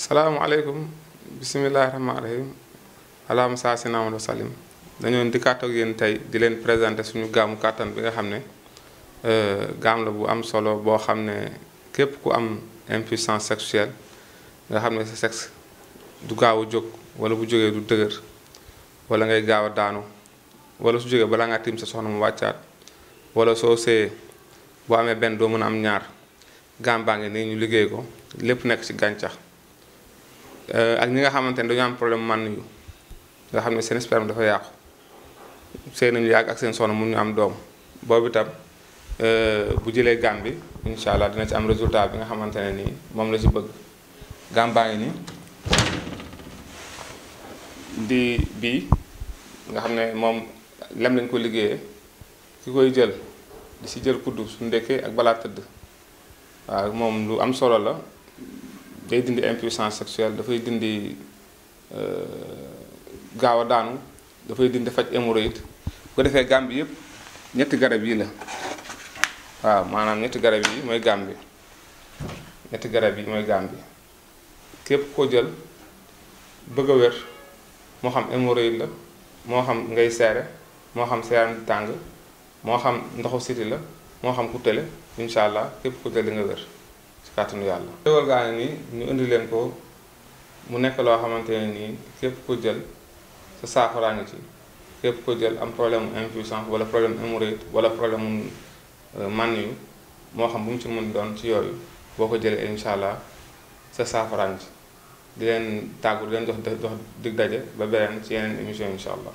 salaamaaleykum bisimilahi rahmaani rahim allahumma salli wa sallim dañoo dikkaat ak yéen tey di leen présenté suñu gaamu kàttan bi nga xam ne gaam la bu am solo boo xam ne képp ku am impuissance sexuelle nga xam ne sa sexe du gaaw a jóg wala bu jógee du dëgër wala ngay gaaw a daanu wala su jógee balaa ngaa tiim sa soxna mu wàccaat wala soo see boo amee benn doo mën a am ñaar gaam baa ngi nii ñu liggéey ko lépp nekk ci gàncax ak ñi nga xamante ne dañu am problème man yu nga xam ne seen sperme dafa yàqu sëy nañu yàgg ak seen soxna mun ñu am doom boobu itam bu jëlee gaam bi incha allah dina ci am résultat bi nga xamante ne nii moom la ci bëgg gaam baa ngi nii di bii nga xam ne moom lem lañ ko liggéeyee ki koy jël di si jël kuddu su ndekkee ak balaa tëdd waaw moom lu am solo la day dindi impuissance sexuelle dafay dindi gaaw a daanu dafay dindi faj hémorroïde bu ko defee gaam bi yëpp ñetti garab yi la waaw maanaam ñetti garab yi mooy gaam bi ñetti garab yi mooy gaam bi képp ko jël bëgg a wér moo xam hémorroïde la moo xam ngay seere moo xam sa yaram di tàng moo xam ndoxu siti la moo xam ku tële incha allah képp ko jël di nga wér ci kàttanu yàlla. xéwal gaa nii ñu indi leen ko mu nekk loo xamante ne nii képp ko jël sa saafaraa ngi ci képp ko jël am problème mu impuissance wala problème hémorroïde wala problème mu man yu moo xam bu mu ci mën doon ci yooyu boo ko jëlee incha allah sa saafaraa ngi ci di leen tàggu di leen jox dig daje ba beneen ci yeneen émission incha allah.